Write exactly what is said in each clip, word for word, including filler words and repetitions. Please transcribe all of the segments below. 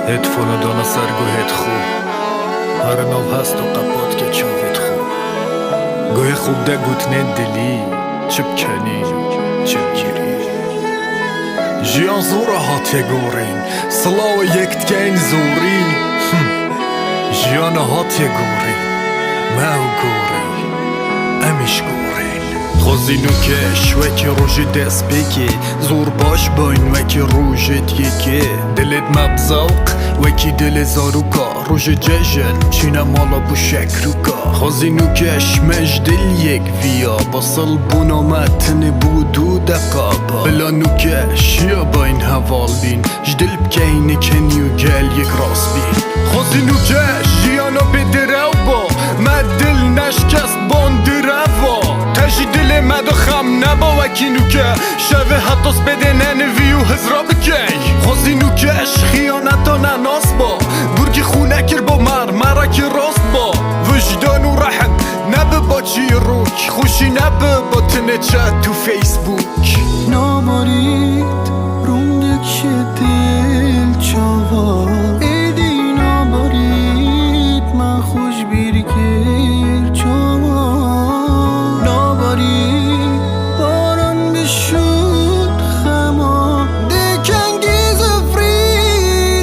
Hêdfona dana ser guhêt xwe. Here nav hest û qepat ke çavêt xwe. Guhê xwe bide gotinên dilî, çi bikenî, çi bigirî. Jiyan zora hatiye gorîn, silawê yek dikeyn zorî. Hm. Jiyana hatiye gorîn, me ew gorî, em îş gorîn. Xwezî nûkeş wekî rojê destpêkê, zor baş bayn wekî rojê yekê. Dilêt me bi zewq wekî dilê zaroka, rojê cejn çîne mala bû şekrûka. Xwezî nûkeş me ji dil yek viya, basil bûna me tinê bû dû deqa ba. Bila nûkeş ya bayn heval bîn, ji dil bikeynê kenî û gel yek rast bîn. Xwezî nûkeş jiyana bê direw ba, me dil neşkest ban direva. Te ji dilê me de xem neba wekî nûke. Şevê heta spêdê nenivî û hizra bikey. Xwezî nûkeş xiyaneta nenas ba. Burgî xwe nekir bo mer, merekî rast ba. Wijdan û rehm nebe ba çîrok, xweşî nebe ba tinê chat û Facebook. Nabarît rûndik şetil çava. Êdî nabarît me xweş bîr kir çava. Nabarît baran bişût xema. Dê kengî zifrî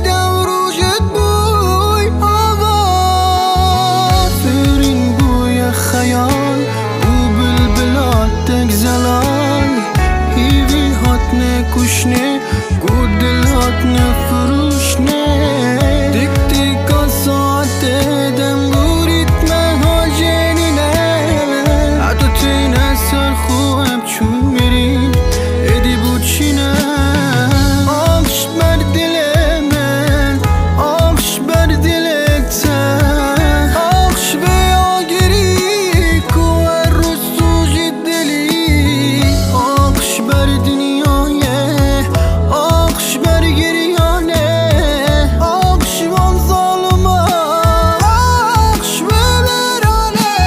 dew rojit bûy ava. Firîn bûye xeyal û bilbila tek zelal. Hîvî hatine kuşnê, ku dil hatine firûşnê. Tik tîka saetê dem gûrît me hajenîne. Eto tîne ser xwe em çûn mirî, êdî bû çîne. Ax ji ber dilê min, ax ji ber dilê te, ax ji vê agirî ku her rû sûcî dilî, ax ji ber dinyayê, ax ji ber giriyanê, ax ji van zaliman, ax ji vê mêranê.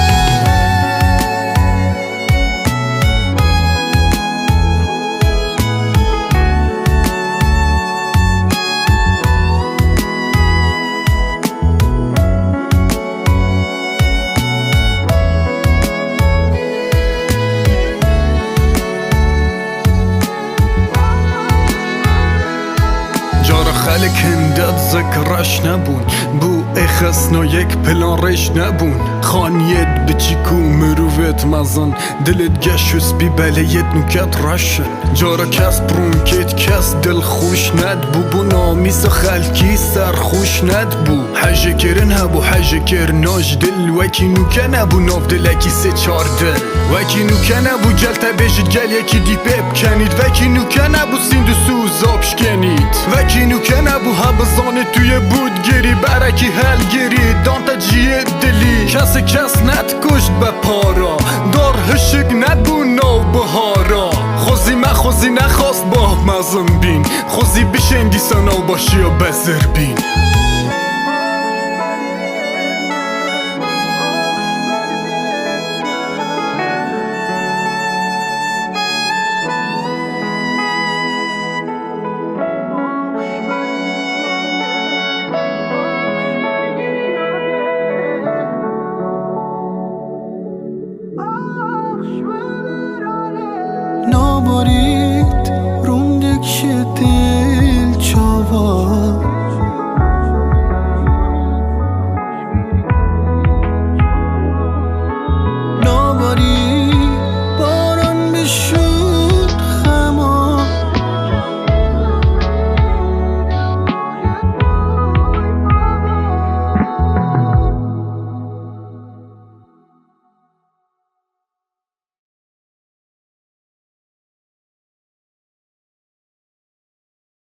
Cara xelk hinde zik reş nebûn, bû ê xesna yek plan rêş nebûn. Xaniyêt biçîk û mirovêt mezin, dilêt geş û spî belê yêt nûket reş in. Cara kes bi rûnkêt kes dilxweş nedibû, bû namîsa xelkî serxweş nedibû. Hejêkirin hebû, hejêkirina ji dil wekî nûke nebû, nav dilekî sê çar dil. Wekî nûke nebû, gel te bêjit gel yekî dî pê bikenît. Wekî nûke nebû, sînd û sûza bişkenît. Wekî nûke nebû, hebizanê tu yê bû digirî, berekî helgirî, dan te ciyê dilî. Kesê kes nedikuşt be para, dar hişik nebû nav bihara. Xwezî me, xwezî nexwast bah mezin bîn. Xwezî bişên dîsa nav başiya bezir bîn. Nabarît rûndik şetil çava.